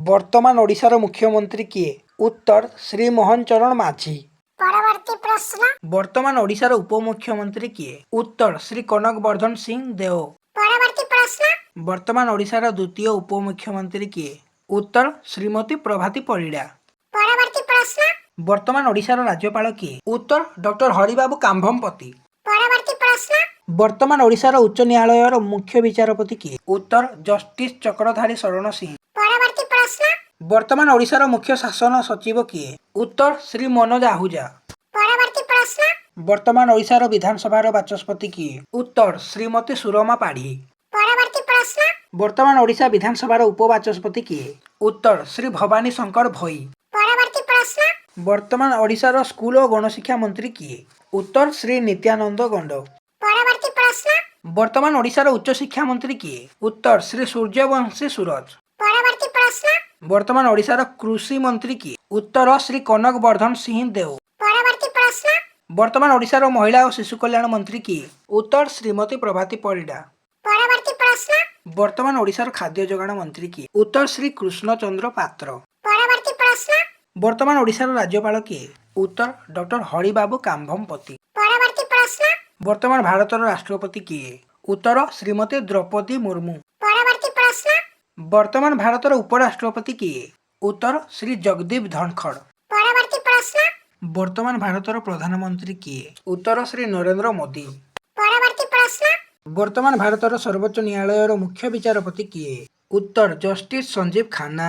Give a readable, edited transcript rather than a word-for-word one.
ବର୍ତ୍ତମାନ ଓଡ଼ିଶାର ମୁଖ୍ୟମନ୍ତ୍ରୀ କିଏ? ଉତ୍ତର ଶ୍ରୀ ମୋହନ ଚରଣ ମାଝୀ। ପରବର୍ତ୍ତୀ ପ୍ରଶ୍ନ। ବର୍ତ୍ତମାନ ଓଡ଼ିଶାର ଉପମୁଖ୍ୟମନ୍ତ୍ରୀ କିଏ? ଉତ୍ତର ଶ୍ରୀ କନକ ବର୍ଦ୍ଧନ ସିଂ ଦେଓ। ପରବର୍ତ୍ତୀ ପ୍ରଶ୍ନ। ବର୍ତ୍ତମାନ ଓଡ଼ିଶାର ଦ୍ୱିତୀୟ ଉପମୁଖ୍ୟମନ୍ତ୍ରୀ କିଏ? ଉତ୍ତର ଶ୍ରୀମତୀ ପ୍ରଭାତୀ ପରିଡ଼ା। ପରବର୍ତ୍ତୀ ପ୍ରଶ୍ନ। ବର୍ତ୍ତମାନ ଓଡ଼ିଶାର ରାଜ୍ୟପାଳ କିଏ? ଉତ୍ତର ଡକ୍ଟର ହରିବାବୁ କାମ୍ଭମପତି। ପରବର୍ତ୍ତୀ ପ୍ରଶ୍ନ। ବର୍ତ୍ତମାନ ଓଡ଼ିଶାର ଉଚ୍ଚ ନ୍ୟାୟାଳୟର ମୁଖ୍ୟ ବିଚାରପତି କିଏ? ଉତ୍ତର ଜଷ୍ଟିସ ଚକ୍ରଧାରୀ ଶରଣ ସିଂହ। ପରବର୍ତ୍ତୀ ପ୍ରଶ୍ନ। ବର୍ତ୍ତମାନ ଓଡ଼ିଶାର ମୁଖ୍ୟ ଶାସନ ସଚିବ କିଏ? ଉତ୍ତର ଶ୍ରୀ ମନୋଜ ଆହୁଜା। ପରବର୍ତ୍ତୀ ପ୍ରଶ୍ନ। ବର୍ତ୍ତମାନ ଓଡ଼ିଶାର ବିଧାନସଭାର ବାଚସ୍ପତି କିଏ? ଉତ୍ତର ଶ୍ରୀମତୀ ସୁରମା ପାଢ଼ୀ। ପରବର୍ତ୍ତୀ ପ୍ରଶ୍ନ। ବର୍ତ୍ତମାନ ଓଡ଼ିଶା ବିଧାନସଭାର ଉପବାଚସ୍ପତି କିଏ? ଉତ୍ତର ଶ୍ରୀ ଭବାନୀ ଶଙ୍କର ଭୋଇ। ପରବର୍ତ୍ତୀ ପ୍ରଶ୍ନ। ବର୍ତ୍ତମାନ ଓଡ଼ିଶାର ସ୍କୁଲ ଓ ଗଣଶିକ୍ଷା ମନ୍ତ୍ରୀ କିଏ? ଉତ୍ତର ଶ୍ରୀ ନିତ୍ୟାନନ୍ଦ ଗଣ୍ଡ। ପରବର୍ତ୍ତୀ ପ୍ରଶ୍ନ। ବର୍ତ୍ତମାନ ଓଡ଼ିଶାର ଉଚ୍ଚଶିକ୍ଷା ମନ୍ତ୍ରୀ କିଏ? ଉତ୍ତର ଶ୍ରୀ ସୂର୍ଯ୍ୟବଂଶୀ ସୂରଜ। ପରବର୍ତ୍ତୀ ପ୍ରଶ୍ନ। ବର୍ତ୍ତମାନ ଓଡ଼ିଶାର କୃଷି ମନ୍ତ୍ରୀ କିଏ? ଉତ୍ତର ଶ୍ରୀ କନକ ବର୍ଦ୍ଧନ ସିଂହ ଦେଓ। ପରବର୍ତ୍ତୀ ପ୍ରଶ୍ନ। ବର୍ତ୍ତମାନ ଓଡ଼ିଶାର ମହିଳା ଓ ଶିଶୁ କଲ୍ୟାଣ ମନ୍ତ୍ରୀ କିଏ? ଉତ୍ତର ଶ୍ରୀମତୀ ପ୍ରଭାତୀ ପରିଡ଼ା। ପରବର୍ତ୍ତୀ ପ୍ରଶ୍ନ। ବର୍ତ୍ତମାନ ଓଡ଼ିଶାର ଖାଦ୍ୟ ଯୋଗାଣ ମନ୍ତ୍ରୀ କିଏ? ଉତ୍ତର ଶ୍ରୀ କୃଷ୍ଣଚନ୍ଦ୍ର ପାତ୍ର। ପରବର୍ତ୍ତୀ ପ୍ରଶ୍ନ। ବର୍ତ୍ତମାନ ଓଡ଼ିଶାର ରାଜ୍ୟପାଳ କିଏ? ଉତ୍ତର ଡକ୍ଟର ହରିବାବୁ କାମ୍ଭମପତି। ପରବର୍ତ୍ତୀ ପ୍ରଶ୍ନ। ବର୍ତ୍ତମାନ ଭାରତର ରାଷ୍ଟ୍ରପତି କିଏ? ଉତ୍ତର ଶ୍ରୀମତୀ ଦ୍ରୌପଦୀ ମୁର୍ମୁ। ପରବର୍ତ୍ତୀ ପ୍ରଶ୍ନ। ବର୍ତ୍ତମାନ ଭାରତର ଉପରାଷ୍ଟ୍ରପତି କିଏ? ଉତ୍ତର ଶ୍ରୀ ଜଗଦୀପ ଧନଖଡ଼। ପରବର୍ତ୍ତୀ ପ୍ରଶ୍ନ। ବର୍ତ୍ତମାନ ଭାରତର ପ୍ରଧାନମନ୍ତ୍ରୀ କିଏ? ଉତ୍ତର ଶ୍ରୀ ନରେନ୍ଦ୍ର ମୋଦି। ପରବର୍ତ୍ତୀ ପ୍ରଶ୍ନ। ବର୍ତ୍ତମାନ ଭାରତର ସର୍ବୋଚ୍ଚ ନ୍ୟାୟାଳୟର ମୁଖ୍ୟ ବିଚାରପତି କିଏ? ଉତ୍ତର ଜଷ୍ଟିସ ସଞ୍ଜୀବ ଖାନ୍ନା।